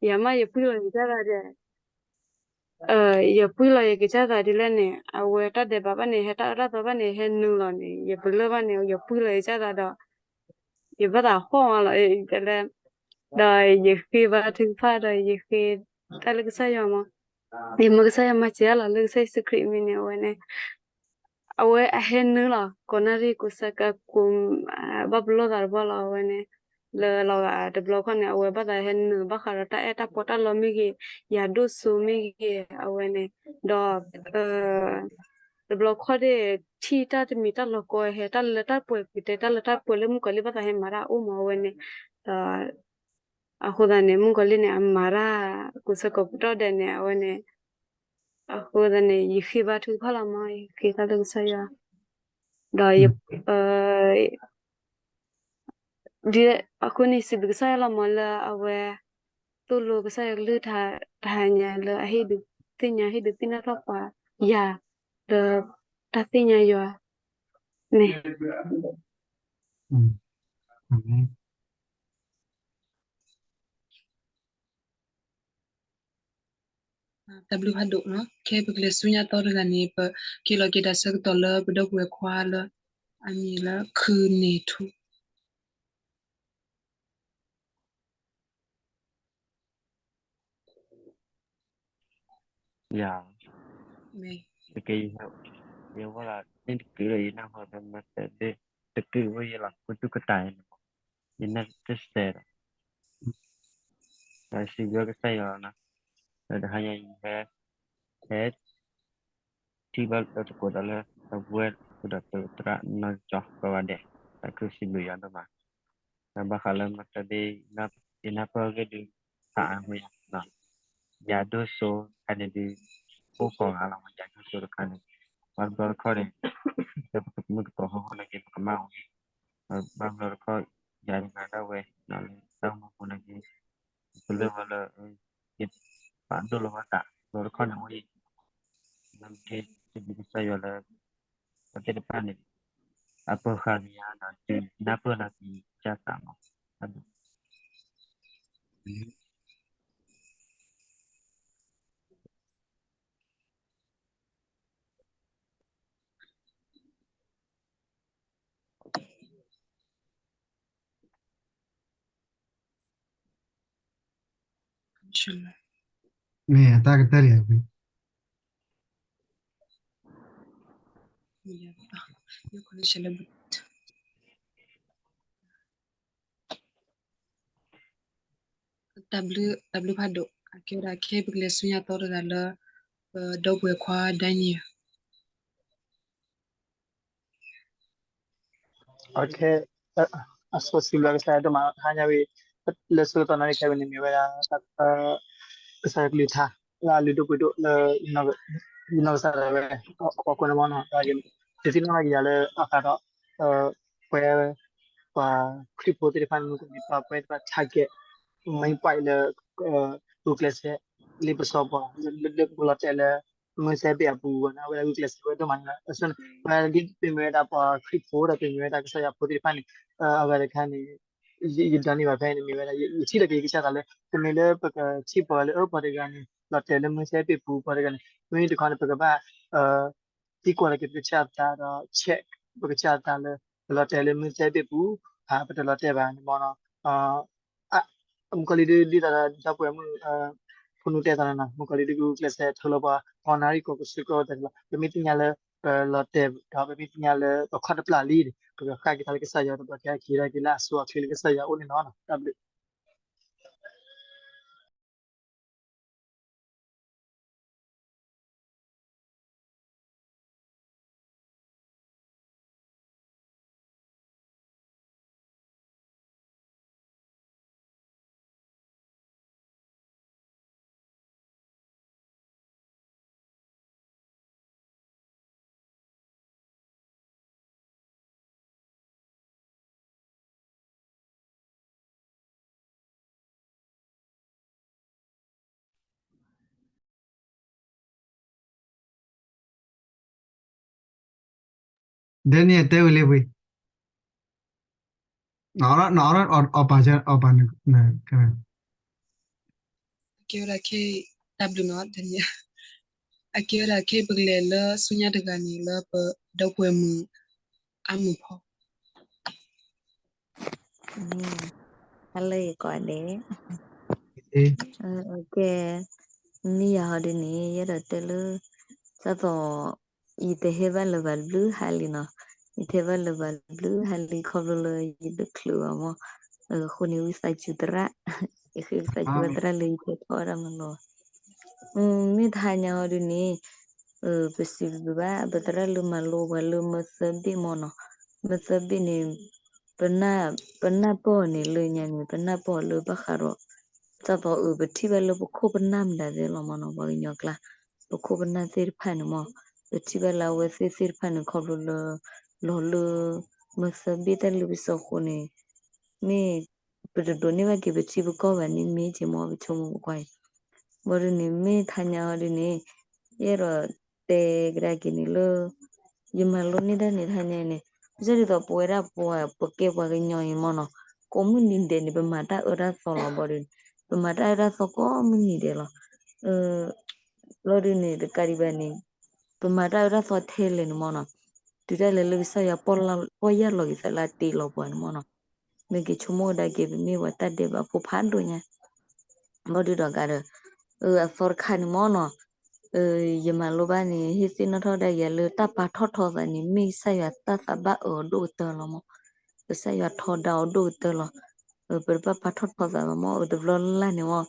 ယၤမ့ၢ်ယပှံၢ်လီၤယကစၢ်သးဒီး ယပှံၢ်လီၤယကစၢ်သးဒ်လဲၣ်န့ၣ် အဝဲတၢ်ဒဲးဘးဘၣ်န့ၣ် ဟဲတၢ်အၢတၢ်သီဘၣ်န့ၣ် ဟဲနုာ်လီၤန့ၣ် ယပလၢၢ်ဘၣ်န့ၣ် ယပှံၢ်လီၤယကစၢ်သးဒီး ယဘၣ်သးဟီၣ်မးလီၤ တဲလၢ ဒီးယဃ့ဘါထုကဖၣ်ဒီးယဃ့တၢ်လၢကစၢ်ယွၤမး ယမၢကစၢ်ယွၤမၤစၢၤလီၤ လၢကစၢ်ယ့ၣ်ၡူးခရံာ်အမံၤန့ၣ် အဝဲန့ၣ် အဝဲအဟဲနုာ်လီၤ ကိးနၣ်ရံၣ်ကိးဆၢကါကိး ဘၣ်ပလီၢ်သးတဘျီလီၤ အဝဲန့ၣ် လၢလီၤဂာ်တဘျီခီန့ၣ် အဝဲဘၣ်သးဟဲနုာ်ဘၣ်ဃးဒီးတၢ်အဲၣ်တၢ်ပီးတၢ်လီမ့ၢ်ဂ့ၤ ယၤဒိၣ်စိမ့ၢ်ဂ့ၤ အဝဲန့ၣ် ဒီး တဘျီခီဒၣ် ထံၣ်တၢ်တမံၤတၢ်လီၤကီဟဲ တၢ်လၢတၢ်ပှဲၤပူၤတဲ တၢ်လၢတၢ်ပှဲၤလၢမုၣ်ကီၤလံၢ်ဘၣ်သးဟဲမၤတၢ်အိၣ်မး အဝဲန့ၣ် ဒီး အဃိသတးန့ၣ် မုၣ်ကီၤလံၢ်န့ၣ် အမၤတၢ် ကိးဆၢကိးကတီၢ်ဒဲးန့ၣ် အဝဲန့ၣ် အဃိသတးန့ၣ် ယဃ့ဘါထုကဖၣ်လီၤမး ယဃ့တၢ်လၢကစၢ်ယွၤ ဒီး အဃိန့ၣ် စံးဘျုးကစၢ်ယွၤလီၤမးလၢအဝဲ သိၣ်လိကစၢ်ယွၤကလုၢ်ကထါတဟါညါလၢအဟ့ၣ်ဒုးသ့ၣ်ညါ ဟ့ၣ်ဒုးသ့ၣ်နီၣ်ထီၣ်ပှၤယၤ လၢတၢ်သ့ၣ်ညါယွၤန့ၣ် တၢ်ဘျုးဖးဒိၣ်နီၤ ခဲပကလဲၤဆူညါသီတဂၤန့ၣ် ပက့ၤလီၤက့ၤဒၣ်ဆၢကတီၢ်လၢပဒီပုၢ်ဝဲၢ်ခွါလၢ အမံၤလၢခုၣ်န့ၢ်ထူ ယၤ တက့ၢ် ယဝဲဒၣ်န့ၣ်တကုာ်လၢယနၢ်ဟူဒီးမၤစၢၤဒ် တကုာ်ဝဲယလီၤ ပသူၣ်ကတၢၢ်န့ၣ် ယနၢ်တစဲးဒီး ဒီးစံးဘျုးကစၢ်ယွၤနီၤ ဒီးတဟါညါအံၤဟဲ ဟဲ ထံၣ်ဘၣ်လၢတကိးဒီးလၢ အဝဲအိၣ်ဒီးသရၣ်နီၢ်ကၠီကိးဂၤဒဲး ဒီးခုစံးဘျုးယွၤဒိၣ်မး ဒီးဘၣ်ဃးလၢမၤစၢၤဒ် ယနၢ်ပၢၢ်ဂ့ၢ်ဒုး ဖးအါမးယၤ ယၤဒိၣ်စိတခါန့ၣ်ဒုး အိၣ်ကိးဂၤလီၤ ယၤဒိၣ်စိတခါန့ၣ် ဘၣ်တဘျီတခီၣ်န့ၣ် လၢပကမုၢ်ကပီၤဟီၣ်ဟီၣ်နာ်က့ ပကမၣ်ဝဲ ဘၣ်တဘျီတခီၣ် ယၤတဂၤဒၣ်ဝဲ လၢတၢ်အိၣ်မူပူၤနာ်က့ ပလၢၢ်ဝဲလၢ ယပာ်ဒိၣ်လီၤဝဲသး တဘျီတခီၣ်န့ၣ်ဝဲ နာ်က့ စံးဘျုးကစၢ်ယွၤလၢ ပသ့ၣ်တဖၣ်န့ၣ် အပၢၤဃာ်က့ၤယၤဒီး ယနၢ်ပၢၢ်လီၤက့ၤယကစၢ်သးမး မ့ၢ်အတၢ်ကတၢၢ်လံ တၢ်ဘျုး တၢ်ဘျုးဖးဒိၣ် အကဲဝဲဒၣ်ခဲပကလဲၤဆူညါသီတဂၤလၢ ပဒီပုၢ်ဝဲၢ်ခွါဒၣ်ညါ အဆိစံးဘျုးကစၢ်ယွၤဒိၣ်မး ဟါညါဝဲ လၢဆၢကတီၢ်နၣ်ရံၣ်ခဲအံၤန့ၣ် မ့ၢ်ဝဲဒၣ် ကစၢ်ယွၤကလုၢ်ကထါ လၢအလုၢ်ဒိၣ်ပှ့ၤဒိၣ်လၢ ယနီၢ်ကစၢ်ဒၣ်ဝဲ အခိၣ်အဃိန့ၣ်မ့ၢ်နီၤ ဒီးယတသ့ၣ်နီၣ်ဘၣ်က့ၤယၤလၢဘၣ်ဃးဒီး ပဝဲ ပှၤခရံာ်ဖိသ့ၣ်တဖၣ်န့ၣ် မ့ၢ်ပှၤ target main point လၢ ဂုာ်ကျဲးစၢး လၢပစီၤပၤ လၢပကလီၤတဲာ်လၢ မုၢ်ဆဲးဘ့ၣ်အပူၤဝဲန့ၣ် အဝဲဒၣ်ဂုာ်ကျဲးစၢးဝဲဒိၣ်မးန့ၣ် အဝဲဒၣ်ဒ်ပမ့ၢ်ဝဲဒၣ်ပှၤခရံာ်ဖိဒီး ပမ့ၢ်ဝဲဒၣ်ကစၢ်ယွၤဖိသ့ၣ်တဖၣ်န့ၣ် အဂၤတခါန့ၣ် ယဒိးန့ၢ်ဘၣ်ဖဲန့ၣ် မ့ၢ်ဝဲဒၣ် ယထံၣ်လီၤက့ၤယကစၢ်သးလၢ ပမ့ၢ်လၢပကထံၣ်ပှၤလၢအၢပှၤတဂၤန့ၣ် လီၤတဲာ်လၢမုၢ်ဆဲးဘ့ၣ်ပူၤပှၤတဂၤန့ၣ် မ့ၢ်တခီန့ၣ် ပကဘၣ် သံကွၢ်လီၤက့ၤပကစၢ်သးဒီး check ပကစၢ်သးလၢ ပလီၤတဲာ်လၢမုၢ်ဆဲးဘ့ၣ်ပူၤ ဧါ ပတလီၤတဲာ်ဘၣ်န့ၣ်မ့ၢ်နီၤ မုၣ်ကီၤလံၢ်ဒုး ဒ်သိးဒီး ဒီပုၢ်ဝဲၢ်မုၣ် ဖိနူတဲသးန့ၣ်နီၤ မုၣ်ကီၤလံၢ်ဒုး ဂုာ်ကျဲးစၢးထုးလီၤပှၤ ကိးနၣ်ရံၣ်ကိးကစၢ်ကိးဂၤဒဲးလီၤ ပမ့ၢ်သ့ၣ်ညါလၢ ပလီၤတဲာ်ဒီး ပမ့ၢ်သ့ၣ်ညါလၢ ပခီၣ်တပျၢ်လံန့ၣ် ပကဃၣ်က့ၤထီၣ်လၢကစၢ်ယွၤ ဒီးပကဟဲက့ၤထီၣ်က့ၤလၢအဆိအချ့လၢကစၢ်ယွၤအအိၣ်န့ၣ်လီၤ. တၢ်ဘျုးဒဲနံၣ်တဲဝံၤလံဝံၤ နအီၣ်နအီၣ်အီၣ်ပာ် အီၣ်ပာ်န ကဲ ကဲဝဲဒၣ်ခဲ တၢ်ဘျုးနီၤ တနံၤ အကဲဝဲဒၣ်ခဲ ပကလဲၤလၢဆူညါတဂၤန့ၣ် လၢပဒီပုၢ်ဝဲၢ်မုၣ် အါမုၢ်ဖီ ဟါလၢယကိးဂၤဒဲး, ကဲ, မ့ၢ်ယၤဟီဒုန့ၣ် ယအဲၣ်ဒိးတဲလၢ စးသိး ယတဟဲဘၣ်လၢၤဘၣ်တဘျုးဟါလံနီၤ, ယတဟဲဘၣ်လၢၤဘၣ်တဘျုးဟါလံ ခီဖျိလၢယတချုးဘၣ်မး, အဃိန့ၣ် ဝံသးစူၤသရၣ်, ယဃ့ဝံသးစူၤဝဲသရၣ်လၢယကဲထီၣ်ဝဲဒၣ်မၤလိ, မ့ၢ်တဟါညါဟီဒုန့ၣ် ပစံးဘျုးဘၣ် ပသရၣ်လၢမၤလိပှၤလၢမၢသၢဘ့ၣ်မးနီၤ, မၢသၢဘ့ၣ်န့ၣ် ပနၢ်ပၢၢ်အီၤန့ၣ်လၢညါန့ၣ် ပနၢ်ပၢၢ်အီၤလၢဘၣ်ဃးဒီး စးသိးအုး ပထံၣ်ဘၣ်လၢပခိၣ်ပနၢ်မတၤသ့လီၤမးနီၤ ပှၤကညီကျါ, ပခိၣ်ပနၢ်သ့ၣ်တဖၣ်န့ၣ်မး, ပထံၣ်ဘၣ်လၢအဝဲသ့ၣ်သ့ၣ်တဖၣ်န့ၣ် ခီဖျိလၢ လီၤလၢ မၢသၢဘ့ၣ်တၢ်လၢပစီအဃိန့ၣ် မ့ၢ် ပတဒိးန့ၢ်ဘၣ်က့ၤပထံပကီၢ်ဘၣ်န့ၣ် မ့ၢ်က့ၤမး ပဆိကမိၣ်ပကွၢ်အံၤ, ဘၣ်ဒုန့ၣ် မ့ၢ်တဟါညါဟီဒုန့ၣ် ယအဲၣ်ဒိးတဲကဒါက့ၤန့ၣ်လၢ ယမၤလိန့ၢ်တၢ်န့ၣ်တဟါညါန့ၣ် ဒ်သိးပဝဲဒၣ်ပှၤ ပကဲပှၤကညီအံၤမးနီၤ, ကိးမုၢ်နံၤဒဲးန့ၣ် ပမၤတၢ်အၢတၢ်သီလီၤ ဘၣ်ဒုန့ၣ် ပမၤတၢ်အၢတၢ်သီကိးမုၢ်နံၤဒဲးလီၤ, ဘၣ်ဒုန့ၣ် တကးဒံးဘၣ်န့ၣ် ပမၤတၢ်အၢတၢ်သီထဲလဲၣ်န့ၣ်မးနီၤ, တုၤတၢ်လဲၤလၢကစၢ်ယွၤပီၢ်ယၢ်လီၤက့ၤသးလၢအတ့လီၤပှၤန့ၣ်မးနီၤ, မ့ၢ်က့ၤဆိကမိၣ်ကဒါက့ၤ ပမ့ၢ်ပှၤတၢ်ဒဲးဘးဖိဖးဒိၣ်ညါ ဘၣ်ဒုဒီးကးဒီး အသီတခါန့ၣ်မးနီၤ, ယမၤလိဘၣ်န့ၣ် ဟ့ၣ်သ့ၣ်နီၣ်ထီၣ်ဒၣ်ယၤလၢတၢ်ပာ်ထီၣ်ထီသးန့ၣ် မ့ၢ်ကစၢ်ယွၤတၢ်သးဘၣ်အၢအီၤဒိၣ်ကတၢၢ်လီၤမး, ကစၢ်ယွၤထီဒါအီၤဒိၣ်ကတၢၢ်လီၤ, ပတဘၣ်ပာ်ထီၣ်ထီသးဘၣ်မး အတဘျီလၢ်လၢ်န့ၣ်မး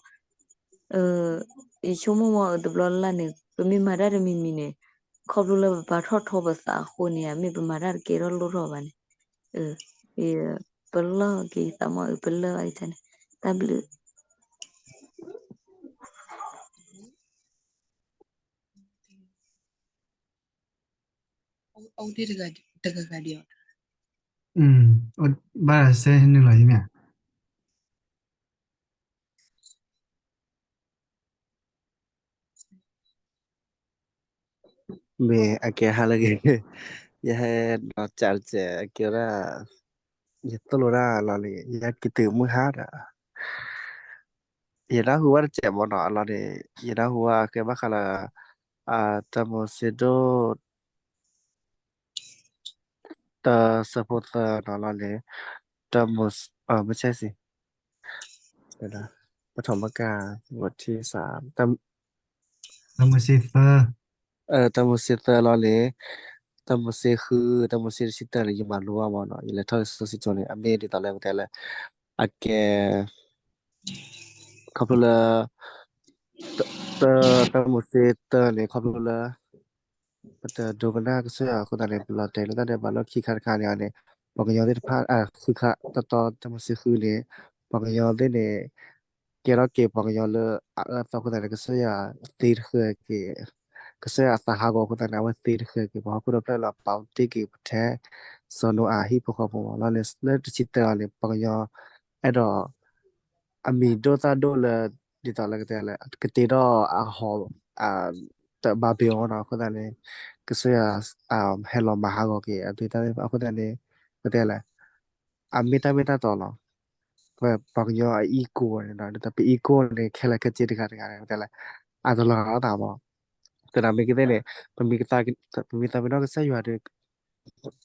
ယဆိကမိၣ်မး အတဘျီလၢ်လၢ်န့ၣ် ပမ့ၢ်မၤတၢ်တမံၤမံၤန့ၣ် ခီဖျိလၢပပာ်ထီၣ်ထီပသးအဃိန့ၣ် မ့ၢ်ပမၤတၢ်တကဲထီၣ်လိၣ်ထီၣ်ဘၣ်န့ၣ်, ပလီၢ်က့ၤယသးမး ပလၢၢ်ဘၣ်ယတၢ်န့ၣ် တၢ်ဘျုး အိၣ်တ့ၢ်တဂၤဂၤဒံးအီၤ, ဘၣ်ဆဲနုာ်လီၤယမ့ၢ်ဧါ. မ့ၢ်အကဲဟါလၢဂ့ၤ, ယဟဲဒီးစးတစဲး အကဲဝဲဒၣ် ယသိၣ်လိတၢ်လီၤလံ ယဟဲက့ၤတုၤမုၢ်ဟါဒီး ယနၢ်ဟူဝဲတစဲးမ့ၢ်နီၤ အလီၢ်န့ၣ် ယနၢ်ဟူဝဲကဲဘၣ်ဃးလၢ တၢမိၤၡ့ဒိၣ် တၢဆၢဖိသၢနီၤလီၤန့ၣ် တၢမိၤ မ့ၢ်ဆဲစ့ၢ် ပထမက ဝထံစး တၢမိၤၡ့သၢ တၢမိၤၡ့သၢလီၤန့ၣ် တၢမိၤၡ့ဃု တၢမိၤၡ့တဆံတၢန့ၣ် ယမၤလိဘၣ်မ့ၢ်နီၤ ယလဲၤထီၣ်လၢစီၤၡံၣ်ကိၣ်န့ၣ် အမ့ၢ်ဒ်သိးလၢပတဲလၢ အကဲ ခီဖျိလၢ တၢမိၤၡ့တၢန့ၣ် ခီဖျိလၢ ပတဒိကနၣ်ကစၢ်ယွၤအဃိသတးန့ၣ် ပလီၤတဲာ်လၢတၢ်ဒဲးဘးလၢခံခါတခါန့ၣ်န့ၣ် ပှၤကညီသ့ၣ်တဖၣ် ဃုခါ တၢ်တီတၢမိၤၡ့ဃုန့ၣ် ပှၤကညီသ့ၣ်န့ၣ် ကဲထီၣ်က့ၤပှၤကညီလၢအအၢအသီအဃိသတးန့ၣ် ကစၢ်ယွၤသ့တဃၢက့ၤ ကစၢ်ယွၤအသးဟးဂီၤအဃိသတးန့ၣ် အဝဲသ့တဃၢက့ၤ ပှၤဟီၣ်ခိၣ်ဒီဖျၢၣ်လၢအပာ်တ့ၢ်က့ၤပထဲ စီၤနိအၤအဟံၣ်ဖိဃီဖိမ့ၢ်နီၤ လၢတဆံတၢအီၤန့ၣ် ပှၤကညီ အဲၣ်ဒိး အမံၤဒိၣ်သၣ်ဒိၣ်လၢ ဒ်သိးလၢကတဲလၢ ကတ့ထီၣ်အဟီၣ် တဘၣ်ဘ့ၣ်အီၤနီၤ အဃိသတးန့ၣ် ကစၢ်ယွၤ ဟဲလီၤမၤဟးဂီၤက့ၤ အဒုတၢ်သ့ၣ်တဖၣ်အဃိသတးန့ၣ် ကတဲလၢ အမ့ၢ်တၢ်မ့ၢ်တၢ်တီလီၤ. ပပှၤကညီအ ego န့ၣ်ဒီး ပ ego န့ၣ် ခဲလၢာ်ခဲဆ့တဂၤတဂၤန့ၣ် ကတဲလၢ အတလီၤဂာ်လိာ်သးမး သနာ်မ့ၢ်ကသ့ၣ်န့ၣ် ပမ့ၢ်သးပ့ၤနီၣ်ကစၢ်ယွၤဒီး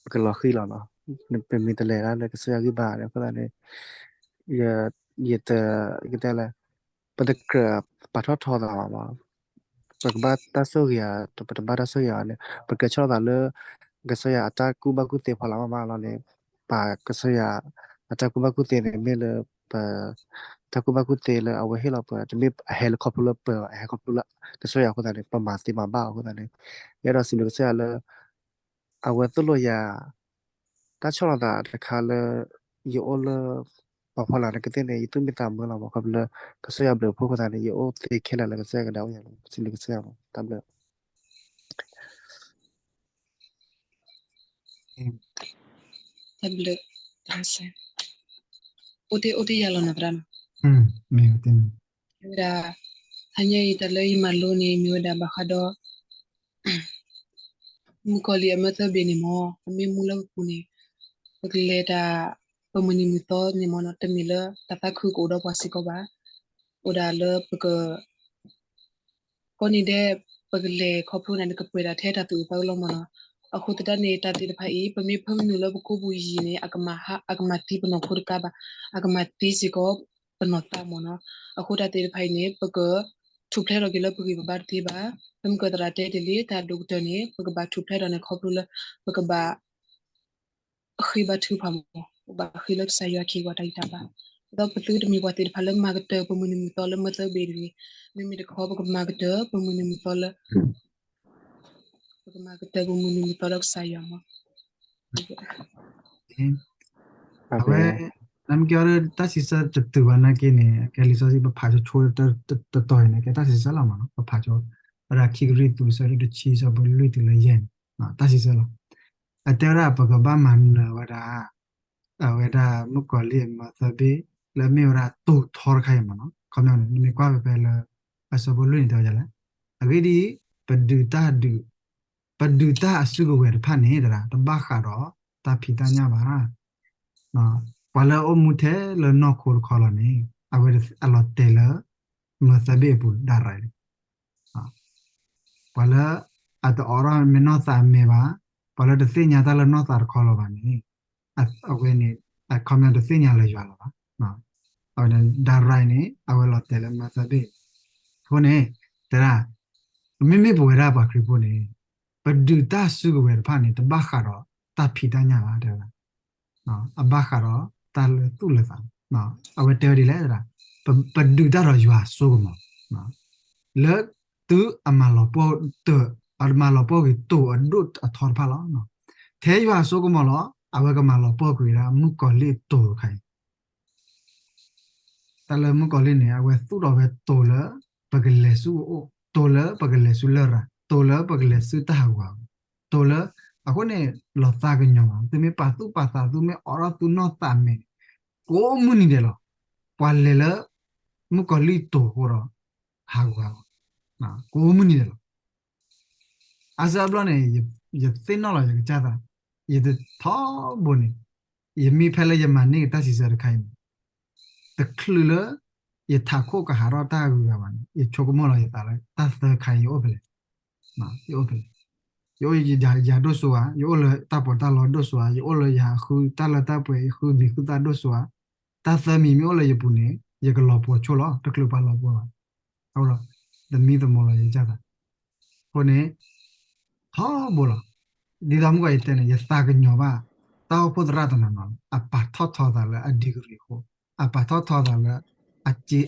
ပကလီၤဃံၤလီၤနီၤ. ပမ့ၢ်တလဲၤတၢ်လၢကစၢ်ယွၤဂံၢ်ဘါန့ၣ် အဃိသတးန့ၣ် ယ ယတ ယကတဲလၢ ပတကြၢးပာ်ထီၣ်ထီသးဘၣ်မး ပကဘၣ်တၢ်ဆိၣ်ဂ့ၤဧါ ပတဘၣ်တၢ်ဆိၣ်ဂ့ၤဧါန့ၣ် ပကြၢးဆီၣ်လီၤသးလၢ ကစၢ်ယွၤအတၢ်ကူၣ်ဘၣ်ကူၣ်သ့ဖီလာ်မးမးလီၤန့ၣ် ပကစၢ်ယွၤ အတၢ်ကူၣ်ဘၣ်ကူၣ်သ့န့ၣ် မ့ၢ်လၢပ တၢ်ကူၣ်ဘၣ်ကူၣ်သ့လၢအဝဲဟ့ၣ်လီၤပှၤ တမ့ၢ်အဟဲလၢခီဖျိလၢပှၤဘၣ် အဟဲခီဖျိလၢကစၢ်ယွၤအဃိသတးန့ၣ် ပမၤသ့မၤဘၣ်အဃိသတးန့ၣ် ယအဲၣ်ဒိးစံးဘျုးကစၢ်ယွၤလၢ အဝဲသိၣ်လိယၤ တၢ်ဆီၣ်လီၤသးတခါလၢ ယအိၣ်လၢ ပှၤဖီလာ်န့ၣ်ကသ့ၣ်န့ၣ် ယသူၣ်မံသးမုာ်လီၤမး ခီဖျိလၢ ကစၢ်ယွၤဘျုးဖှိၣ်အဃိသတးန့ၣ် ယအိၣ်သ့ခဲလၢာ်လၢကစၢ်ယွၤကဒါအိၣ်ယၤလီၤ စံးဘျုးကစၢ်ယွၤမး တၢ်ဘျုး တၢ်ဘျုး အိၣ်တ့ၢ်အိၣ်တ့ၢ်ယၤလီၤနၤသရၣ်နီၤ မ့ၢ်ဝဲဒၣ် ဟါညါအံၤတၢ်လၢယမၤလိန့ၣ် မ့ၢ်ဝဲဒၣ်ဘၣ်ဃးဒီး မုၣ်ကီၤလံၢ်အမၢသၢဘ့ၣ်န့ၣ်မး အမ့ၢ်မူလၢပပူၤန့ၣ် ပကလဲၤတၢ် ပမုၢ်နံၤမုၢ်သီန့ၣ်မးနီၤ တမ့ၢ်လၢတၢ်သးခုကအိၣ်ဒီးပှၤစ့ၢ်ကီးဘၣ် အိၣ်ဒၣ်လၢပက ကိးနံၤဒဲး ပကလဲၤခီဖျိန့ၣ် နကပှဲၤဒၣ်ထဲတၢ်သူၣ်အုးသးအုးလီၤမၢ်နီၤ. အဃိသတးန့ၣ် တၢ်သ့ၣ်တဖၣ်အံၤ ပမ့ၢ်ဖၢမနုၤလၢပကိာ်ပူၤယံာ်န့ၣ် အကမၤဟး အကမၤသံပနီၢ်ခိတကးဘၣ်, အကမၤသံစ့ၢ်ကီးပနီၢ်သးမၢ်နီၤ. အဃိတၢ်သ့ၣ်တဖၣ်အံၤန့ၣ် ပကထူၣ်ဖျဲးထီၣ်က့ၤလၢပဂံၢ်ပဘါတသ့ဘၣ်. ဖဲမုၢ်ကၢသရၣ်တဲတ့ၢ်လံ တၢ်ဒိၣ်ကတၢၢ်န့ၣ် ပကဘၣ်ထူၣ်ဖျဲးထီၣ်န့ၣ် ခီဖျိလၢ ပကဘၣ် ဃ့ဘါထုကဖၣ်မၢ်, ပဘၣ်ဃ့လၢကစၢ်ယွၤက့ၤဝဲတၢ်ဂံၢ်တၢ်ဘါ. ဒ်သိးပသုတမ့ၢ်ပှၤသ့ၣ်တဖၣ်လၢမၤကတၢၢ်ပမုၢ်နံၤမုၢ်သီလၢမၢသၢဘ့ၣ်တဂ့ၤ. မ့မ့ၢ်တခီ ပကမၤကတၢၢ်ပမုၢ်နံၤမုၢ်သီလၢ ပကမၤကတၢၢ်ပမုၢ်နံၤမုၢ်သီလၢကစၢ်ယွၤမၢ်. အဝဲ နမ့ၢ်ကဲအီၤ တၢ်စံးဆၢတတုၤဘၣ်နာ်က့န့ၣ် ကဲလံာ်စီဆှံပဖးဆိဆိတတီၤအံၤန့ၣ် ကဲတၢ်စံးဆၢလီၤမၢ်နီၤ. ပဖးဆိ ဝဲဒၣ်ခံကရံၣ်သူး အဆၢဒိၣ်တဆံ အဆၢဖိလွံၢ်တုၤလၢယဲၢ်န့ၣ် တၢ်စံးဆၢလီၤ. အတဲဝဲဒၣ် ပကဘၣ်မၤနၢၤဝဲဒၣ် အဝဲဒၣ်မုၣ်ကီၤလံၢ်အမၢသၢဘ့ၣ် လၢအမ့ၢ်ဝဲဒၣ်တိၢ်ထီတခါအံၤမၢ်နီၤ. ခီပညီန့ၣ် နမ့ၢ်ကွၢ်ဖဲဖဲလၢ အဆၢဖိလွံၢ်န့ၣ်တဲဝဲဒ်လဲၣ်. အဂ့ၢ်ဒ်အံၤ, ပဒုးတၢ်ဒုး, ပဒုးတၢ်အစုကဝဲၤတဖၣ်န့ၣ် တဘၣ်ဃးဒီးတၢ်ဖံးတၢ်ညၣ်ဘၣ်. ပှၤလၢအအိၣ်မူထဲလၢနီၢ်ခိတခီလီၤန့ၣ် အဝဲအလီၤတဲာ်လၢ မၢသၢဘ့ၣ်အပူၤဒၣ်ရၤလံ. ပှၤလၢအတအိးထီၣ်မ့ၢ်နီၢ်သးအမဲာ်ဘၣ်, ပှၤလၢတသ့ၣ်ညါတၢ်လၢနီၢ်သးတခီလီၤဘၣ်န့ၣ် အဝဲန့ၣ် အခီပညီတသ့ၣ်ညါလၢယွၤလီၤဘၣ်. အဝဲန့ၣ် ဒၣ်ရၤန့ၣ် အဝဲလီၤတဲာ်လၢမၢသၢဘ့ၣ်. အဃိန့ၣ် တဲဒၣ် မ့မ့ၢ်ပဝဲဒၣ်ပှၤခရံာ်ဖိန့ၣ် ပဒုးတၢ်စုကဝဲၤတဖၣ်န့ၣ် တဘၣ်ဃးဒီးတၢ်ဖံးတၢ်ညၣ်ဘၣ် တဲဝဲဒၣ်. အဘၣ်ဃးဒီးတၢ်လၢသူၣ်လၢသး, အဝဲတဲဝဲဒ်လဲၣ်, ပဒုးတၢ်ဒီးယွၤအစိကမီၤ လၢသုအမၤလီၤပှီၢ်တၢၢ်, အမၤလီၤပှီၢ်ဂ့ၤတိၢ်အဒိၣ်အထီတဖၣ်လီၤ. ထဲယွၤအစိကမီၤလီၤ, အဝဲကမၤလီၤပှီၢ်ကွံာ်ဝဲဒၣ်မုၣ်ကီၤလံၢ်အတိၢ်တခါအံၤ တၢ်လၢမုၣ်ကီၤလံၢ်န့ၣ် အဝဲသူၣ်ထီၣ်ဝဲတိၢ်လၢပကလဲၤဆူအအိၣ်, တိၢ်လၢပကလဲၤဆူလရာ်, တိၢ်လၢပကလဲၤဆူတၢ်ဟးဂူာ်ဟးဂီၤ, တိၢ်လၢ အဃိန့ၣ် လီၤသးကညီၤဘၣ်, သုမ့ၢ်ပာ်သူၣ်ပာ်သး, သုမ့ၢ်အိးထီၣ်သုနီၢ်သးမဲာ်န့ၣ် ကိးမုၢ်နံၤဒဲးလီၤ. ပှၤလဲၤလၢမုၣ်ကီၤလံၢ်တိၢ်အဃိဒီး ဟးဂူာ်ဟးဂီၤ ကိးမုၢ်နံၤဒဲးလီၤ. အါစုအါဘျီန့ၣ် ယသ့ၣ်နီၣ်လီၤယကစၢ်သး, ယတထီဘိန့ၣ် ယမ့ၢ်ဖဲလၢယမၤန့ၢ်က့ၤတၢ်စံးဆၢတခါအံၤန့ၣ် တချုးလၢယထးခိၣ်ကဟးထီၣ်တၢ်ဂုၤဂၤဘၣ်န့ၣ် ယဆိကမိၣ်လီၤယသးလၢ တၢ်သၢခါအံၤယအိၣ်ဖဲလဲၣ်, ယအိၣ်ဖဲလဲၣ်, ယအိၣ်ယၤဒိၣ်စိဧါ, ယအိၣ်လၢတၢ်ပီးတၢ်လီဒိၣ်စိဧါ, ယအိၣ်လၢယဟးဃုတၢ်လၢတၢ်ပှဲၤ ယဃုမံၤဃုသၣ်ဒိၣ်စိဧါ, တၢ်သၢမံၤမ့ၢ်အိၣ်လၢယပူၤန့ၣ် ယကလီၤပှီၤဆိလီၤ, တချုးပှၤလီၤပှီၤဘၣ်. အဃိဒီး တမံသမိးလီၤယကစၢ်သး အဃိန့ၣ် ထီဘိလီၤ. ဒ်သိးမုၢ်ကီၤယတဲန့ၣ် ယသးကညီၤဘၣ် တၢ်အိၣ်ဖှိၣ်သရၣ်တနီၤနီၤ အပာ်ထီၣ်ထီသးလၢအ degree အဃိ, အပာ်ထီၣ်ထီသးလၢ အက့,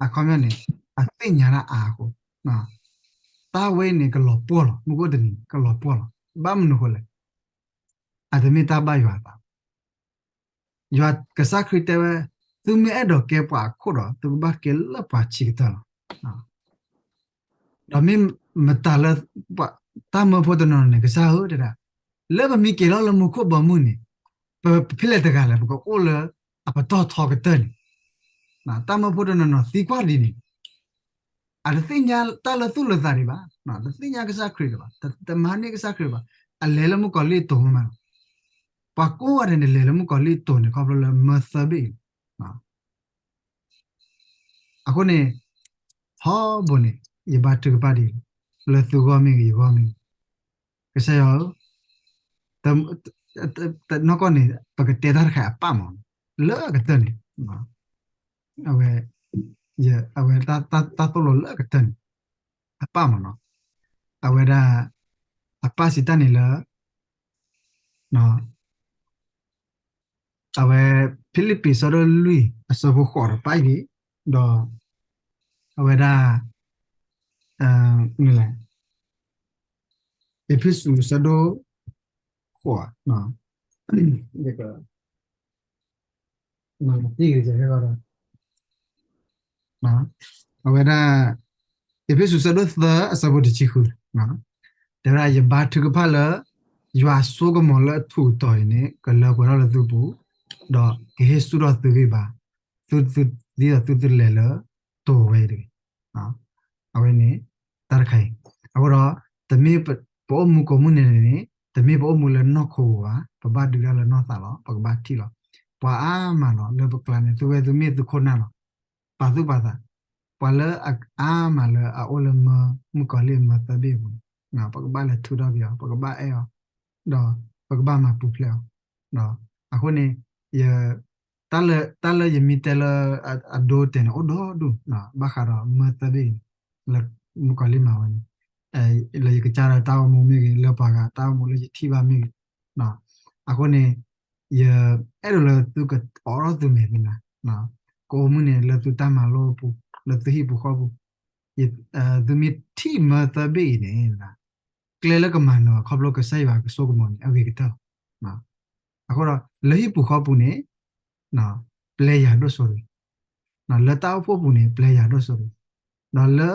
အခီပညီန့ၣ် အသ့ၣ်ညါတၢ်အါအဃိ, တၢ်ဝဲအံၤန့ၣ် ကလီၤပှီၢ်လီၤ, မုၢ်ကအိၣ်တနံၤ ကလီၤပှီၢ်လီၤ. ဘၣ်မနုၤအဃိလဲၣ်, အတမ့ၢ်တၢ်ဘၣ်ယွၤအသး ယွၤကစၢ်ခရံာ်တဲဝဲ, သုမ့ၢ်အဲၣ်ဒိးကဲပှၤအခိၣ်ဒီး သုကဘၣ်ကဲလၢပှၤဆံးကတၢၢ်လီၤ. ဒီးမ့ၢ်မတၤလၢ တၢ်မၢဖိတနီၤနီၤန့ၣ် ကစၢ်ဧၢ တဲဒၣ်, လၢပမ့ၢ်က့ၤလီၤလၢမူခိၣ်ဘီမုၢ်န့ၣ် ပဖဲလဲၣ်တဂၤလဲၣ် ပကအိၣ်လၢအပတီၢ်ထီကတၢၢ်န့ၣ်, တၢ်မၢဖိတနီၤနီၤသံကွၢ်ဒ်န့ၣ် အတသ့ၣ်ညါတၢ်လၢသူၣ်လၢသးဒံးဘၣ်, တသ့ၣ်ညါကစၢ်ခရံာ်ဒံးဘၣ်, တမၤန့ၢ်ကစၢ်ခရံာ်ဘၣ်, အလဲၤလၢမုၣ်ကီၤလံၢ်အတိၢ်မးလီၤ. ပှၤကိးဂၤဒဲးန့ၣ် လဲၤလၢမုၣ်ကီၤလံၢ်အတိၢ်န့ၣ် ခီဖျိလၢမၢသၢဘ့ၣ်အံၤလီၤ. အဃိန့ၣ် ထီဘိန့ၣ် ယဘါထုကဖၣ်ဒ်အံၤ, လၢသုဂီၢ်မ့ၢ်ဂ့ၤ ယဂီၢ်မ့ၢ်ဂ့ၤ, ကစၢ်ယွၤဧၢ, နီၢ်ကီၢ်န့ၣ် ပကတဲတၢ်တခါအံၤအပၢ်မး, လၢအကတၢၢ်န့ၣ် အဝဲ အဝဲတၢ်သိၣ်လိလၢအကတၢၢ်န့ၣ် အပၢ်မးနီၤ, အဝဲဒၣ် အပၢ်စံးတၢ်န့ၣ်လၢ အဝဲ ဖံလံးပံး ဆၢဒိၣ်လွံၢ် အဆၢဖိဃိးဒီးပၢ်အံၤ, ဒီး အဝဲဒၣ် မနုၤလဲၣ်, အ့းဖ့းစူး ဆၢဒိၣ် ဃိး, အဝဲဒၣ် အ့းဖ့းစူး ဆၢဒိၣ်သၢ အဆၢဖိတဆံဃု, တဲဝဲဒၣ် ယဘါထုကဖၣ်လၢ ယွၤအစိကမီၤလၢအထူးအတီၤအံၤန့ၣ် ကလၢပှဲၤထီၣ်လၢသုပူၤ, ဒီးကဟ့ၣ်ဆူၣ်ထီၣ်သုဂံၢ်ဘါ, သုသု ဒ်သိးသုသုလဲၤလၢတိၤဝဲအံၤတဂ့ၤ. အဝဲန့ၣ် တၢ်တခါအံၤ, အဃိဒီး တမ့ၢ်ပအိၣ်မူကိးမုၢ်နံၤန့ၣ် တမ့ၢ်ပအိၣ်မူလၢနီၢ်ခိဧိၤဘၣ်, ပဘၣ်ဒုးတၢ်လၢနီၢ်သးလီၤ, ပကဘၣ်ထံၣ်လီၤ. ပှၤအါမးလီၤ လၢပကျါန့ၣ် သုဝဲသုမ့ၢ်သုခိၣ်နၢ်လီၤ, ပာ်သူၣ်ပာ်သး, ပှၤလၢအအါမးလၢအအိၣ်လၢမၢ မုၣ်ကီၤလံၢ်အမၢသၢဘ့ၣ်အပူၤန့ၣ် ပကဘၣ်လဲၤထုးထီၣ်က့ၤအီၤ, ပကဘၣ်အဲၣ်အီၤ, ဒီးပကဘၣ်မၤပူၤဖျဲးအီၤ. အဃိန့ၣ် ယ တၢ်လၢယမ့ၢ်တဲလၢအဒိတဲာ်န့ၣ် အိၣ်ဒိၣ်ဒိၣ် ဘၣ်ဃးဒီးမၢသၢဘ့ၣ်အံၤန့ၣ် လၢမုၣ်ကီၤလံၢ်မၤဝဲန့ၣ် လၢယကစၢ်ဒီးတၢ်အိၣ်မူမ့ၢ်ဂ့ၤ, လၢပှၤဂၤတၢ်အိၣ်မူလၢယထံၣ်ဘၣ်မ့ၢ်ဂ့ၤ, အဃိန့ၣ် ယအဲၣ်ဒိးလၢသုကအိးထီၣ်သုမဲာ်သနၤ, ကအိၣ်မုၢ်န့ၣ် လၢသုတၢ်မၤလိအပူၤ, လၢသုဟံၣ်ပူၤဃီပူၤ, သုမ့ၢ်ထံၣ်မၢသၢဘ့ၣ်အံၤန့ၣ် ကျဲလၢကမၤနၢၤခီဖျိကစၢ်ယွၤကဆိကမိၣ်န့ၣ် အဂ့ၤကတၢၢ်လီၤ. အဃိဒီး လၢဟံၣ်ပူၤဃီပူၤန့ၣ် ပျဲယၤဒိၣ်စိတဂ့ၤ, လၢတၢ်အိၣ်ဖှိၣ်ပူၤန့ၣ် ပျဲယၤဒိၣ်စိတဂ့ၤ, ဒီးလၢ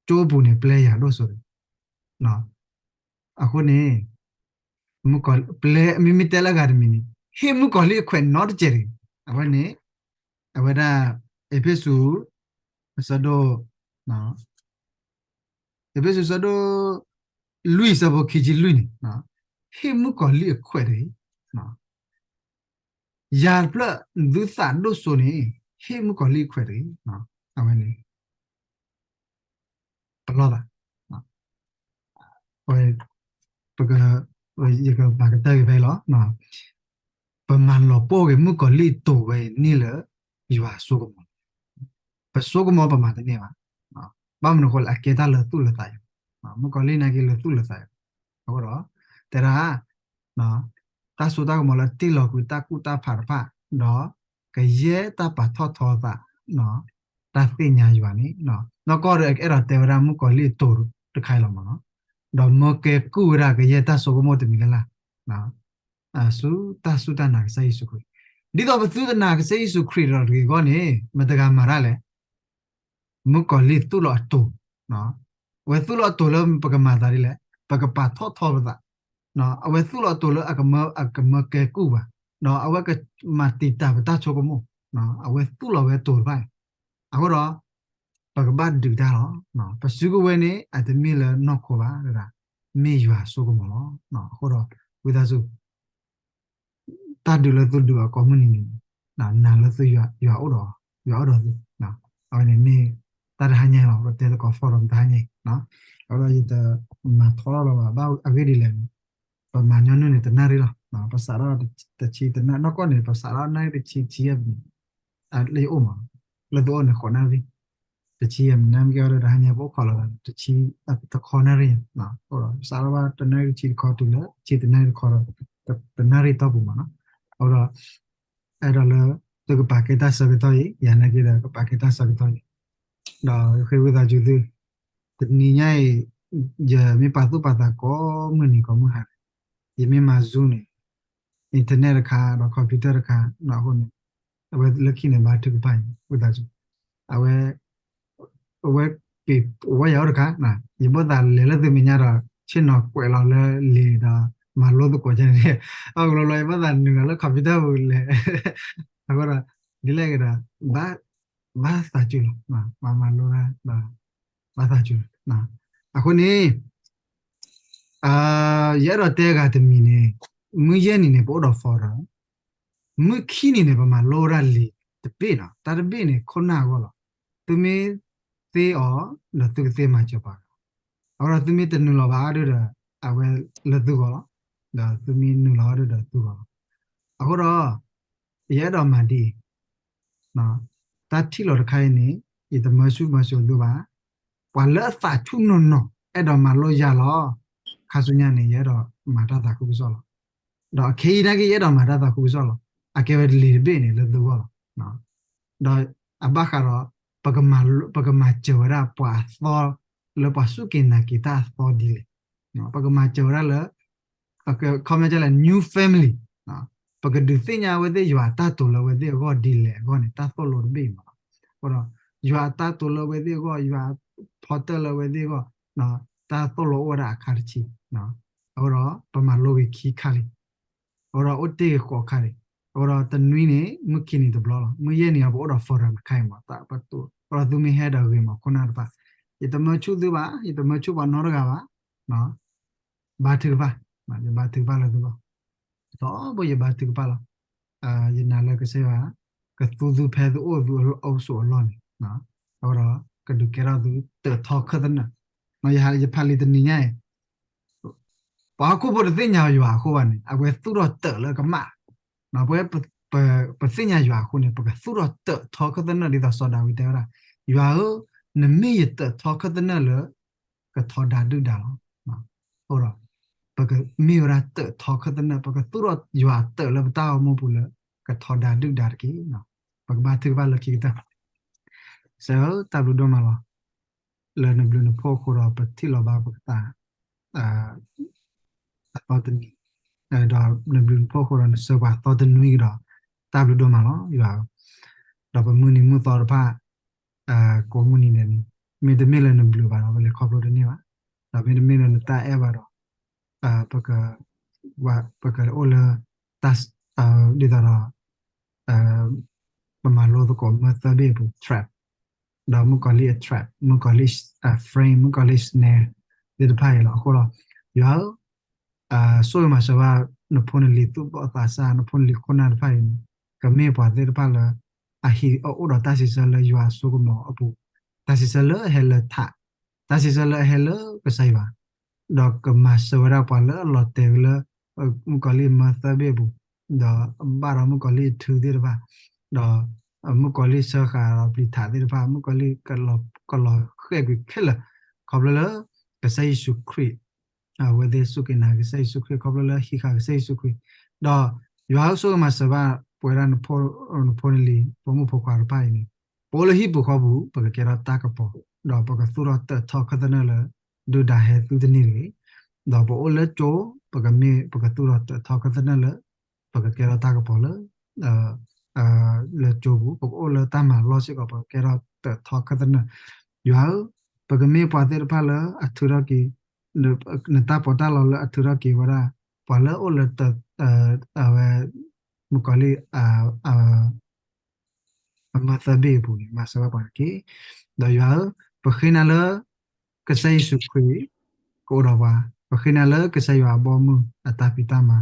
ကၠိပူၤန့ၣ် ပျဲယၤဒိၣ်စိတဂ့ၤ. အဃိန့ၣ် မ့မ့ၢ်တဲလၢအဂၤတမံၤန့ၣ် ဟ့ၣ်မုၣ်ကီၤလံၢ်အခွဲးနီတစဲးတဂ့ၤ. အဝဲန့ၣ် အဝဲဒၣ် အ့းဖ့းစူး အဆၢဒိၣ် အ့းဖ့းစူး အဆၢဒိၣ်လွံၢ် အဆၢဖိခံဆံလွံၢ်န့ၣ် ဟ့ၣ်မုၣ်ကီၤလံၢ်အခွဲးတဂ့ၤ. ယၤတဖျၢၣ်ဒုးသးဒိၣ်စိန့ၣ် ဟ့ၣ်မုၣ်ကီၤလံၢ်အခွဲးတဂ့ၤ. အဝဲန့ၣ် ပလီၢ်သး ပက ယကမၤကတၢၢ်က့ၤဖဲအံၤလီၤ. ပမၤလီၤပှီၢ်က့ၤမုၣ်ကီၤလံၢ်အတိာ်ဝဲအံၤန့ၣ်လၢ ယွၤအစိကမီၤ, ပစိကမီၤပမၤတန့ၢ်ဘၣ်. ဘၣ်မနုၤအဃိလဲၣ်, အကဲတၢ်လၢသူၣ်လၢသးယၤ, မုၣ်ကီၤလံၢ်နာ်က့လၢသူၣ်လၢသးယၤ. အဃိဒီး တဲဒၣ် တၢ်စိတၢ်ကမီၤလၢတ့ၢ်လီၤကွံာ်တၢ်ကူၣ်တၢ်ဖးတဖၣ်, ဒီးကယဲၢ်တၢ်ပာ်ထီၣ်ထီသး တၢ်သ့ၣ်ညါယွၤန့ၣ်, နီၢ်ကီၢ်ဒီးအဲၣ်ဒိးတဲဝဲဒၣ်မုၣ်ကီၤလံၢ်အတိာ်တခါအံၤလီၤမးနီၤ, ဒီးမၢကဲကုၢ်ဝဲဒၣ်ကယဲၢ်တၢ်စိကမီၤတမံၤလၢ်လၢ် ဆူတၢ်စူၢ်တၢ်နာ်ကစၢ်ယ့ၣ်ၡူးခရံာ်, ဒ်သိးပသုတနာ်ကစၢ်ယ့ၣ်ၡူးခရံာ်ဒီးတဂ့ၤအဂီၢ်န့ၣ် မတၤတဂၤမၤတၢ်လဲၣ်. မုၣ်ကီၤလံၢ်သူၣ်လီၤအတိာ်, အဝဲသူၣ်လီၤအတိာ်လၢပကမၤသးဒ်လဲၣ်, ပကပာ်ထီၣ်ထီပသး, အဝဲသူၣ်လီၤအတိာ်လၢအကမၢကဲကုၢ်ဘၣ်, ဒီးအဝဲကမၤတံာ်တာ်ပတၢ်ဆိကမိၣ်, အဝဲသူၣ်လီၤဝဲအတိာ်တဖၣ်အံၤ, အဃိဒီး ပကဘၣ်ဒုးတၢ်လီၤ. ပစုကဝဲၤန့ၣ် အတမ့ၢ်လၢနီၢ်ခိဘၣ်, မ့ၢ်ယွၤအစိကမီၤလီၤ. အဃိဒီး ဝံသးစူၤ တၢ်ဒုးလၢသုဒုးအီၤကိးမုၢ်နံၤန့ၣ် နာ်လၢသုယွၤအိၣ်ဒီး ယွၤအိၣ်ဒီးသု, အဝဲန့ၣ်မ့ၢ်တၢ်တဟါညါအံၤလီၤ, ပတဲသကိးဖီဒီးတဟါညါအံၤ, အဃိဒီးယတမၤထီလီၤဘၣ်, ဘၣ်အဂ့ၢ်ဒ်လဲၣ်န့ၣ် ပမၤညီနုၢ်န့ၣ်တနၣ်ရံၣ်လီၤ, ပစးထီၣ်တဆံတနၣ်, နီၢ်ကီၢ်န့ၣ် ပစးထီၣ်နၣ်ရံၣ်တဆံတဆံယဲၢ်မံးနံး, လၢယအိၣ်မး, လၢသုအိၣ်န့ၣ် ဃိးနၣ်ရံၣ်, တဆံယဲၢ်မံးနံး, နမ့ၢ်ကဲအီၤဒီးတဟါညါ ပအိၣ်ခိးလီၤသး တဆံတခီနၣ်ရံၣ်, ပစးထီၣ်ဘၣ်တနၣ်ရံၣ်တဆံတခီတုၤလၢ တဆံတနၣ်ရံၣ်တခီဒီး တနၣ်ရံၣ်တီၢ်ပူၤမးနီၤ, အဃိဒီး အဲၣ်ဒိးလၢ သုကပာ်ကဲတၢ်ဆၢကတီၢ်အံၤ, ယၤနာ်က့ဒီးကပာ်ကဲတၢ်ဆၢကတီၢ်အံၤ, ဒီးဃ့ဝံသးစူၤသု, တနံၤညါအံၤ ယမ့ၢ်ပာ်သူၣ်ပာ်သးကိးမုၢ်နံၤကိးမုၢ်ဟါန့ၣ်, ယမ့ၢ်မၤ Zoom န့ၣ် internet တခါ ဒီး computer တခါ, အဃိန့ၣ် အဝဲလၢခံန့ၣ် ဘါထုကဖၣ်အံၤ ဝံသးစူၤ, အဝဲ အဝဲက့ၤ အဝဲယၤအိၣ်တခါ, ယဘၣ်သးလဲၤလၢသုမဲာ်ညါဒီး ဆ့ၣ်နီၤကွဲးလီၤလၢလံာ်ဒီး မၤလိသကိးကဲန့ၣ်, အကလီလီၤ ယဘၣ်သးနုာ်လီၤလၢ computer ပူၤလဲၤ, အဃိဒီး ဒ်လဲၣ်ဂ့ၤဒီး ဘၣ်သးစူၤလီၤ, ပှၤမၤလိတၢ်ဒီး ဘၣ်သးစူၤလီၤ, အဃိန့ၣ် ယအဲၣ်ဒိးတဲဂၤတမံၤန့ၣ်, မုၢ်ယဲၢ်နံၤန့ၣ် ပအိၣ်ဒီး forum, မုၢ်ခံနံၤန့ၣ် ပမၤလိဝဲဒၣ်လံာ်တဘ့ၣ်နီၤ, တၢ်တဘ့ၣ်န့ၣ် ခိၣ်နၢ်အဂီၢ်လီၤ, သုမ့ၢ်သ့အီၤ ဒီးသုကသ့မၤစၢၤပှၤ, အဃိဒီးသုမ့ၢ်တနုာ်လီၤဘၣ်ဒီး အဝဲလၢသုဂီၢ်လီၤ, ဒီးသုမ့ၢ်နုာ်လီၤဘၣ်ဒီးသုဂီၢ်လီၤ, အဃိဒီး ယအဲၣ်ဒိးမၤဒ်အံၤ တၢ်ထံၣ်လိာ်တခါအံၤန့ၣ် ယတမၢဆူၣ်မၢစိးသုဘၣ်, ပှၤလၢအသးဆူၣ်နီၢ်နီၢ် အဲၣ်ဒိးမၤလိယၤလီၤ, ခါဆူညါန့ၣ် ယအဲၣ်ဒိးမၤတၢ်သးခုကစီၣ်လီၤ, ဒီးခဲအံၤနာ်က့ ယအဲၣ်ဒိးမၤတၢ်သးခုကစီၣ်လီၤ, အကဲဝဲလံာ်တဘ့ၣ်န့ၣ်လၢသုဂီၢ်လီၤ, ဒီးအဘၣ်ဃးဒီး ပကမၤစၢၤဝဲဒၣ်ပှၤအသီ လၢပှၤစူၢ်က့ၤနာ်က့ၤတၢ်အသီဒ်လဲၣ်, ပကမၤစၢၤဝဲဒၣ်လၢ ခီမ့ၢ်လၢ new family, ပကဒုးသ့ၣ်ညါအဝဲသ့ၣ်ယွၤအတၢ်တိာ်လၢအဝဲသ့ၣ်အဂီၢ်ဒ်လဲၣ်အဂီၢ်န့ၣ် တၢ်သိၣ်လိတဘ့ၣ်အံၤမးလီၤ, အဃိဒီး ယွၤအတၢ်တိာ်လၢအဝဲသ့ၣ်အဂီၢ်, ယွၤအဖီတၢၢ်လၢအဝဲသ့ၣ်အဂီၢ်, တၢ်သိၣ်လိအိၣ်ဝဲဒၣ်အခါတဆံ, အဃိဒီး ပမၤလိဂ့ၤခံခါလံ, အဃိဒီးအိၣ်တ့ၢ်ဂ့ၤဃိးခါလံ, အဃိဒီးတနွံန့ၣ် မုၢ်ခံနံၤတဘျီလီၤ, မုၢ်ယဲၢ်နံၤအံၤ ပအိၣ်ဒီး forum တခါအံၤမး, တၢ်ပတိၢ်, အဃိဒီးသုမ့ၢ်ဟဲဒီးဂ့ၤမးခိၣ်နၢ်တဖၣ်, ယတမၢဆူၣ်သုဘၣ်, ယတမၢဆူၣ်ပှၤနီတဂၤဘၣ်, ဘါထုကဖၣ်, ယဘါထုကဖၣ်လၢသုဂီၢ်, ဒီးဘၣ်ယဘါထုကဖၣ်လီၤ, ယနာ်လၢကစၢ်ယွၤ ကသူသုဖဲသုအိၣ်သုအအိၣ်ဆိးအလီၢ်န့ၣ်, အဃိဒီး ကဒုးကဲထီၣ်သုတၢးထီခၢၣ်သနၢၣ်. ယဟးယဖးလံာ်တနံၤညါအံၤ ပှၤဟီၣ်ခိၣ်ဖိတသ့ၣ်ညါယွၤအဃိဘၣ်န့ၣ် အဝဲသူၣ်ထီၣ်တၢးလၢကမၣ်. ပဝဲပသ့ၣ်ညါယွၤအဃိန့ၣ် ပကသူၣ်ထီၣ်တၢးထီခၢၣ်သနၢၣ် ဒ်သိးစီၤဒၤဝံးတဲဝဲဒၣ်, ယွၤဧၢ, နမ့ၢ်ယတၢးထီခၢၣ်သနၢၣ်လၢ ကထီဒါဒုၣ်ဒါလီၤ. အဃိဒီး ပကမ့ၢ်ဝဲဒၣ်တၢးထီခၢၣ်သနၢၣ်, ပကသူၣ်ထီၣ်ယွၤအတၢးလၢပတၢ်အိၣ်မူပူၤလၢ ကထီဒါဒုၣ်ဒါတက့ၢ်. ပကဘါထုကဖၣ်လၢခံကတၢၢ်. ကစၢ်ဧၢ, တၢ်ဘျုးဒိၣ်မးလီၤ. လၢနဘျုးနဖှိၣ်အဃိဒီး ပထံၣ်လီၤဘၣ်ပကစၢ် အသီတနံၤ, ဒီးနဘျုးနဖှိၣ်အဃိဒီး နဆှၢပှၤသီတနွံကဒီး တၢ်ဘျုးဒိၣ်မးလီၤ ယွၤဧၢ. ဒီးပမုၢ်နံၤမုၢ်သီတဖၣ် ကိးမုၢ်နံၤဒဲးန့ၣ် မ့တမ့ၢ်လၢနဘျုးဘၣ်ဒီး ပလဲၤခီဖျိတန့ၢ်ဘၣ်. ဒီးမ့တမ့ၢ်လၢနတၢ်အဲၣ်ဘၣ်ဒီး ပက ပကအိၣ်လၢ ဒ်သိးဒီး ပမၤလိသကိးမၢသၢဘ့ၣ်အပူၤ trap ဒီးမုၣ်ကီၤလံၢ်အ trap, မုၣ်ကီၤလံၢ် frame, မုၣ်ကီၤလံၢ် snare သ့ၣ်တဖၣ်အံၤလီၤ. အဃိဒီး ယွၤဧၢ, ဆိၣ်ဂ့ၤမၤစၢၤဘၣ် နဖိနလံၤသူၣ်ဘီၣ်သးစၢ်, နဖိနလံၤခိၣ်နၢ်တဖၣ်အံၤန့ၣ် ကမ့ၢ်ပှၤသ့ၣ်တဖၣ်လၢ အဟံးအအိၣ်ဒီးတၢ်စံးဆၢလၢယွၤအစိကမီၤအပူၤ, တၢ်စံးဆၢလၢအဟဲလၢထး, တၢ်စံးဆၢလၢအဟဲလၢကစၢ်ယွၤ, ဒီးကမၤစၢၤဝဲဒၣ်ပှၤလၢအလီၤတဲာ်က့ၤလၢ မုၣ်ကီၤလံၢ်မၢသၢဘ့ၣ်အပူၤ, ဒီးဘၣ်ဒီးမုၣ်ကီၤလံၢ်အထုသ့ၣ်တဖၣ်, ဒီး မုၣ်ကီၤလံၢ်ဆှၢဃာ်ဒီးပျံၤထးသ့ၣ်တဖၣ်, မုၣ်ကီၤလံၢ်ကလီၤဃဲၢ်ကွံာ်ခဲလၢာ်, ခီဖျိလၢ ကစၢ်ယ့ၣ်ၡူးခရံာ် အဝဲသ့ၣ်စူၢ်က့ၤနာ်ကစၢ်ယ့ၣ်ၡူးခရံာ်, ခီဖျိလၢဟံးဃာ်ကစၢ်ယ့ၣ်ၡူးခရံာ်, ဒီးယွၤဧၢ ဆိၣ်ဂ့ၤမၤစၢၤဘၣ် ပဝဲဒၣ် နဖိနလံၤ ဖိမုၣ်ဖိခွါတဖၣ်အံၤန့ၣ်, ပအိၣ်လၢဟံၣ်ပူၤဃီပူၤ ပကကဲထီၣ်တၢ်ကပီၤ, ဒီးပကသူၣ်ထီၣ်တၢးထီခၢၣ်သနၢၣ်လၢ ဒုၣ်ဒါဟဲသုတန့ၢ်တဂ့ၤ, ဒီးပအိၣ်လၢကၠိ ပကမ့ၢ်ပကသူၣ်ထီၣ်တၢးထီခၢၣ်သနၢၣ်လၢ ပကကဲထီၣ်တၢ်ကပီၤလၢ လၢကၠိပူၤ, ပကအိၣ်လၢတၢ်မၤလီၢ်စ့ၢ်ကီး ပကကဲထီၣ်တၢးထီခၢၣ်သနၢၣ်, ယွၤဧၢ, ပကမ့ၢ်ပှၤသ့ၣ်တဖၣ်လၢအထုးထီၣ်က့ၤ နတၢ်ပီးတၢ်လီလၢအထုးထီၣ်က့ၤဝဲဒၣ် ပှၤလၢအအိၣ်လၢ အဝဲ မုၣ်ကီၤလံၢ် အမၢသၢဘ့ၣ်အပူၤန့ၣ် မၤစၢၤဘၣ်ပှၤတက့ၢ်. ဒီးယွၤဧၢ, ပဃ့နၤလၢ ကစၢ်ယ့ၣ်ၡူးခရံာ် ကအိၣ်ဒီးပှၤ, ပဃ့နၤလၢကစၢ်ယွၤအဘီအမုၢ် အတၢ်ဖံးတၢ်မၤ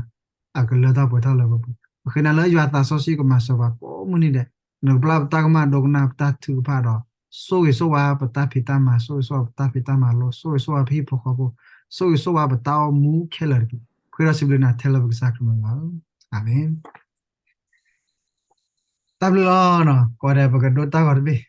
အကလၢထီၣ်ပှဲၤထီၣ်လၢပပူၤ, ပဃ့နၤလၢယွၤသးစီဆှံကမၤစၢၤပှၤကိးမုၢ်နံၤဒဲး, နကပျၢ်ပတၢ်ကမၣ်ဒိကနၣ်ပတၢ်ထုကဖၣ်ဒီး ဆိၣ်ဂ့ၤဆိၣ်ဝါပတၢ်ဖံးတၢ်မၤ, ဆိၣ်ဂ့ၤဆိၣ်ဝါပတၢ်ဖံးတၢ်မၤလိ, ဆိၣ်ဂ့ၤဆိၣ်ဝါပဟံၣ်ဖိဃီဖိ, ဆိၣ်ဂ့ၤဆိၣ်ဝါပတၢ်အိၣ်မူခဲလၢာ်တက့ၢ်. ပဃ့ဒီးစံးဘျုးနၤထဲလၢပကစၢ်ခရံာ်အမံၤလီၤ. အၤမ့ၣ်. တၢ်ဘျုးလီၤ. ကိးဂၤဒဲး ပကဒိတၢ်ဂီၤတဘ့ၣ်.